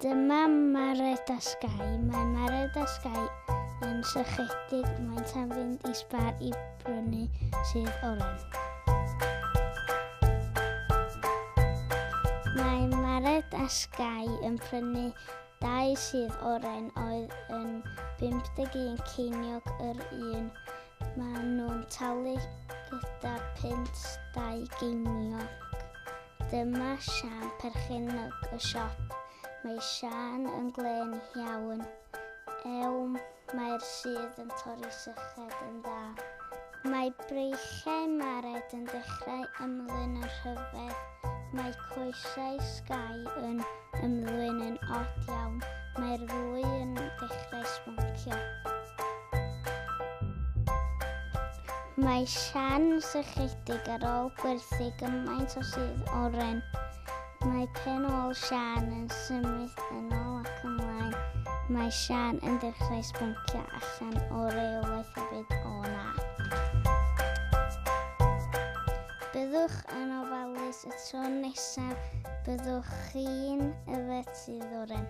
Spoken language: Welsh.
Dyma Mared a Sky. Mae Mared a Sky yn sychedig. Maent am fynd i Spar i brynu sudd oren. Mae Mared a Sky yn prynu dau sudd oren oedd yn 51 ceiniog yr un. Maen nhw'n talu gyda punt 2 geiniog. Dyma Siân, perchennog y siop. Mae Siân yn glên iawn. Ew, mae'r sudd yn torri syched yn dda. Mae breichiau Mared yn dechrau ymddwyn yn rhyfedd. Mae coesau Sky yn ymddwyn yn od iawn. Mae'r ddwy yn dechrau sboncio. Mae Sian yn sychedig ar ôl gwerthu gymaint o sudd oren. Mae pen ôl Sian yn symud yn ôl ac ymlaen. Mae Sian yn dechrau sboncio allan o reolaeth hefyd. O na. Byddwch yn ofalus y tro nesaf byddwch chi'n yfed sudd oren.